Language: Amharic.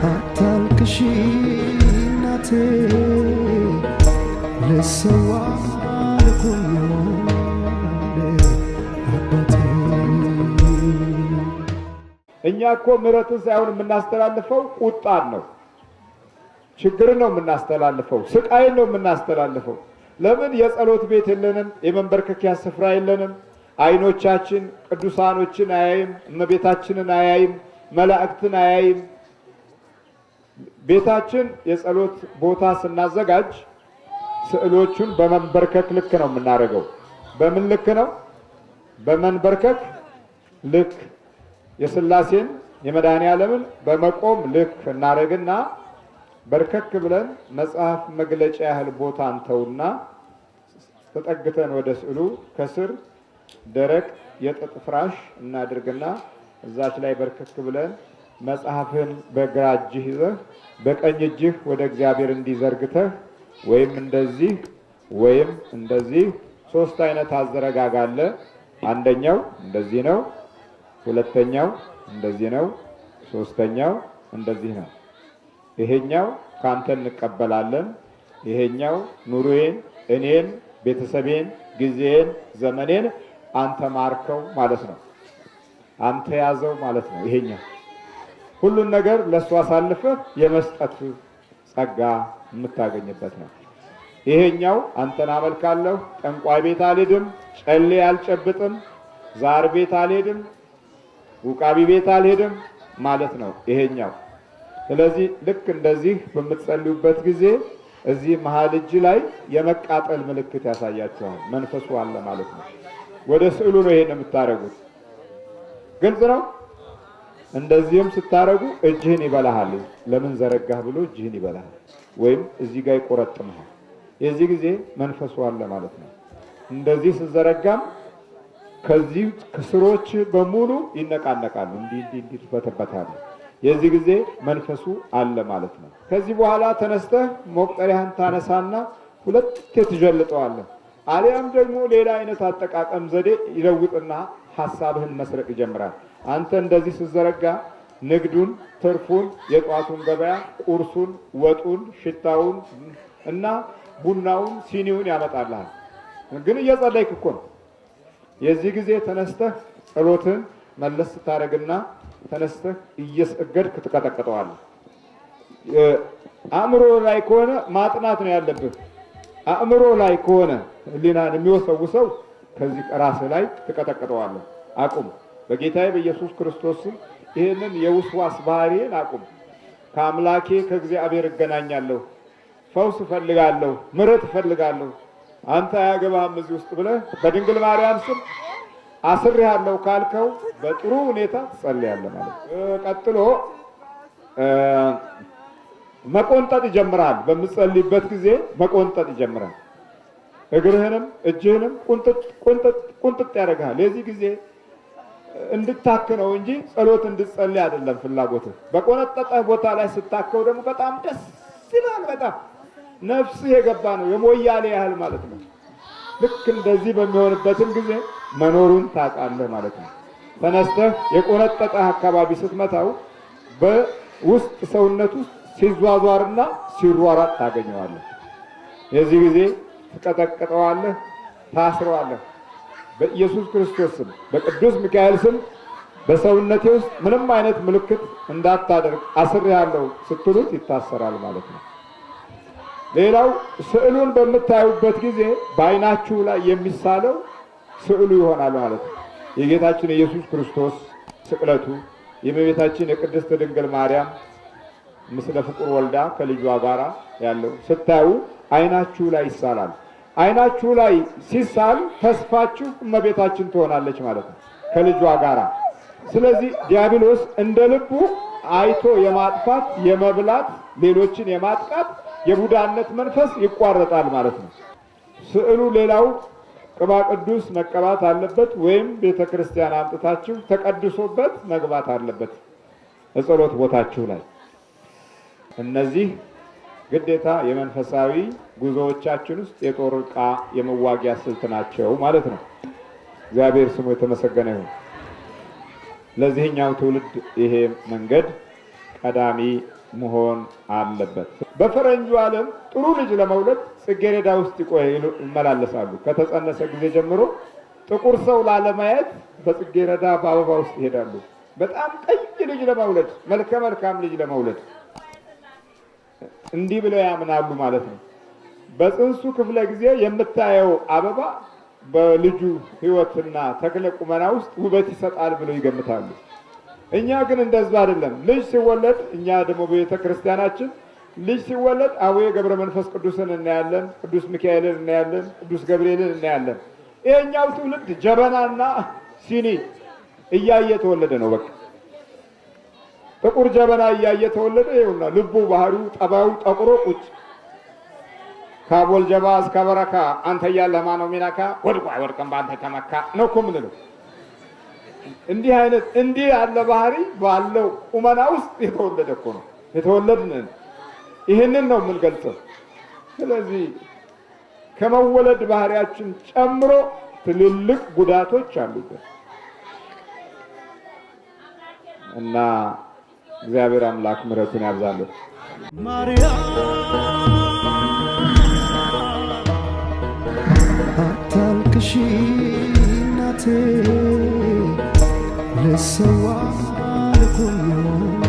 አታልቅሺ እናቴ ልሰዋ ልኮኛል አባቴ። እኛ እኮ ምሕረትን ሳይሆን የምናስተላልፈው ቁጣን ነው፣ ችግርን ነው የምናስተላልፈው፣ ስቃይን ነው የምናስተላልፈው። ለምን የጸሎት ቤት የለንም? የመንበርከኪያ ስፍራ የለንም። አይኖቻችን ቅዱሳኖችን አያይም፣ እመቤታችንን አያይም፣ መላእክትን አያይም። ቤታችን የጸሎት ቦታ ስናዘጋጅ ስዕሎቹን በመንበርከክ ልክ ነው የምናደርገው። በምን ልክ ነው? በመንበርከክ ልክ የሥላሴን የመድኃኔ ዓለምን በመቆም ልክ እናደርግና በርከክ ብለን መጽሐፍ መግለጫ ያህል ቦታ እንተውና ተጠግተን ወደ ስዕሉ ከስር ደረቅ የጥጥ ፍራሽ እናድርግና እዛች ላይ በርከክ ብለን መጽሐፍን በግራ እጅህ ይዘህ በቀኝ እጅህ ወደ እግዚአብሔር እንዲዘርግተህ ወይም እንደዚህ ወይም እንደዚህ፣ ሶስት አይነት አዘረጋግ አለ። አንደኛው እንደዚህ ነው። ሁለተኛው እንደዚህ ነው። ሶስተኛው እንደዚህ ነው። ይሄኛው ካንተ እንቀበላለን። ይሄኛው ኑሮዬን፣ እኔን፣ ቤተሰቤን፣ ጊዜን፣ ዘመኔን አንተ ማርከው ማለት ነው። አንተ ያዘው ማለት ነው። ይሄኛው ሁሉን ነገር ለእሱ አሳልፈህ የመስጠት ጸጋ የምታገኝበት ነው። ይሄኛው አንተን አመልካለሁ፣ ጠንቋይ ቤት አልሄድም፣ ጨሌ አልጨብጥም፣ ዛር ቤት አልሄድም፣ ውቃቢ ቤት አልሄድም ማለት ነው ይሄኛው። ስለዚህ ልክ እንደዚህ በምትጸልዩበት ጊዜ እዚህ መሀል እጅ ላይ የመቃጠል ምልክት ያሳያችኋል። መንፈሱ አለ ማለት ነው። ወደ ስዕሉ ነው ይሄን የምታደርጉት። ግልጽ ነው። እንደዚህም ስታደርጉ እጅህን ይበላሃል። ለምን ዘረጋህ ብሎ እጅህን ይበላሃል፣ ወይም እዚህ ጋር ይቆረጥምሃል። የዚህ ጊዜ መንፈሱ አለ ማለት ነው። እንደዚህ ስዘረጋም ከዚህ ስሮች በሙሉ ይነቃነቃሉ፣ እንዲህ እንዲህ እንዲህ ይበተበታሉ። የዚህ ጊዜ መንፈሱ አለ ማለት ነው። ከዚህ በኋላ ተነስተህ መቁጠሪያህን ታነሳና ሁለቴ ትጀልጠዋለህ። አሊያም ደግሞ ሌላ አይነት አጠቃቀም ዘዴ ይለውጥና ሀሳብህን መስረቅ ይጀምራል። አንተ እንደዚህ ስትዘረጋ ንግዱን፣ ትርፉን፣ የጧቱን ገበያ፣ ቁርሱን፣ ወጡን፣ ሽታውን እና ቡናውን፣ ሲኒውን ያመጣልሃል። ግን እየጸለይክ እኮ ነው። የዚህ ጊዜ ተነስተህ ጸሎትን መለስ ስታደርግና ተነስተህ እየሰገድክ ትቀጠቅጠዋለህ። አእምሮ ላይ ከሆነ ማጥናት ነው ያለብህ። አእምሮ ላይ ከሆነ ሕሊናን የሚወሰውሰው ከዚህ ራስህ ላይ ትቀጠቅጠዋለህ። አቁም። በጌታዬ በኢየሱስ ክርስቶስ ስም ይህንን የውስዋስ ባህሪን አቁም። ከአምላኬ ከእግዚአብሔር እገናኛለሁ፣ ፈውስ እፈልጋለሁ፣ ምሕረት እፈልጋለሁ፣ አንተ አያገባህም እዚህ ውስጥ ብለህ በድንግል ማርያም ስም አስሬሃለሁ ካልከው በጥሩ ሁኔታ ትጸልያለህ ማለት ነው። ቀጥሎ መቆንጠጥ ይጀምራል። በምትጸልይበት ጊዜ መቆንጠጥ ይጀምራል። እግርህንም እጅህንም ቁንጥጥ ቁንጥጥ ቁንጥጥ ያደርግሃል። የዚህ ጊዜ እንድታክ ነው እንጂ ጸሎት እንድትጸልይ አይደለም ፍላጎትህ። በቆነጠጠህ ቦታ ላይ ስታከው ደግሞ በጣም ደስ ይላል። በጣም ነፍስህ የገባ ነው የሞያሌ ያህል ማለት ነው። ልክ እንደዚህ በሚሆንበትም ጊዜ መኖሩን ታውቃለህ ማለት ነው። ተነስተህ የቆነጠጠህ አካባቢ ስትመታው በውስጥ ሰውነት ውስጥ ሲዟዟርና ሲሯራጥ ታገኘዋለህ። የዚህ ጊዜ ትቀጠቅጠዋለህ፣ ታስረዋለህ። በኢየሱስ ክርስቶስ ስም በቅዱስ ሚካኤል ስም በሰውነቴ ውስጥ ምንም አይነት ምልክት እንዳታደርግ አስሬሃለሁ ስትሉት ይታሰራል ማለት ነው። ሌላው ስዕሉን በምታዩበት ጊዜ በዓይናችሁ ላይ የሚሳለው ስዕሉ ይሆናል ማለት ነው። የጌታችን የኢየሱስ ክርስቶስ ስቅለቱ፣ የእመቤታችን የቅድስት ድንግል ማርያም ምስለ ፍቁር ወልዳ ከልጇ ጋራ ያለው ስታዩ ዓይናችሁ ላይ ይሳላል። ዓይናችሁ ላይ ሲሳል ተስፋችሁ እመቤታችን ትሆናለች ማለት ነው ከልጇ ጋራ። ስለዚህ ዲያብሎስ እንደ ልቡ አይቶ የማጥፋት የመብላት፣ ሌሎችን የማጥቃት የቡዳነት መንፈስ ይቋረጣል ማለት ነው። ስዕሉ ሌላው ቅባ ቅዱስ መቀባት አለበት፣ ወይም ቤተ ክርስቲያን አምጥታችሁ ተቀድሶበት መግባት አለበት እጸሎት ቦታችሁ ላይ። እነዚህ ግዴታ የመንፈሳዊ ጉዞዎቻችን ውስጥ የጦር ዕቃ የመዋጊያ ስልት ናቸው ማለት ነው። እግዚአብሔር ስሙ የተመሰገነ ይሁን። ለዚህኛው ትውልድ ይሄ መንገድ ቀዳሚ መሆን አለበት። በፈረንጁ ዓለም ጥሩ ልጅ ለመውለድ ጽጌረዳ ውስጥ ይመላለሳሉ። ከተጸነሰ ጊዜ ጀምሮ ጥቁር ሰው ላለማየት በጽጌረዳ በአበባ ውስጥ ይሄዳሉ። በጣም ቀይ ልጅ ለመውለድ፣ መልከ መልካም ልጅ ለመውለድ እንዲህ ብለው ያምናሉ ማለት ነው። በጽንሱ ክፍለ ጊዜ የምታየው አበባ በልጁ ሕይወትና ተክለ ቁመና ውስጥ ውበት ይሰጣል ብለው ይገምታሉ። እኛ ግን እንደዛ አይደለም። ልጅ ሲወለድ እኛ ደግሞ በቤተ ክርስቲያናችን ልጅ ሲወለድ አቡነ ገብረ መንፈስ ቅዱስን እናያለን፣ ቅዱስ ሚካኤልን እናያለን፣ ቅዱስ ገብርኤልን እናያለን። ይሄኛው ትውልድ ጀበናና ሲኒ እያየ ተወለደ ነው። በቃ ጥቁር ጀበና እያየ ተወለደ። ይኸውና ልቡ፣ ባህሪው፣ ጠባዩ ጠቁሮ ቁጭ ካቦል ጀባ እስከ በረካ አንተ እያለህ ማነው ሚነካ? ወድቆ አይወድቅም በአንተ ተመካ ነው እኮ የምንለው። እንዲህ አይነት እንዲህ ያለ ባህሪ ባለው ቁመና ውስጥ የተወለደ እኮ ነው የተወለድን። ይህንን ነው የምንገልጸው። ስለዚህ ከመወለድ ባህሪያችን ጨምሮ ትልልቅ ጉዳቶች አሉበት እና እግዚአብሔር አምላክ ምሕረቱን ያብዛልን። ማርያም አታልቅሺ እናቴ፣ ልሰዋ ልኩኝ።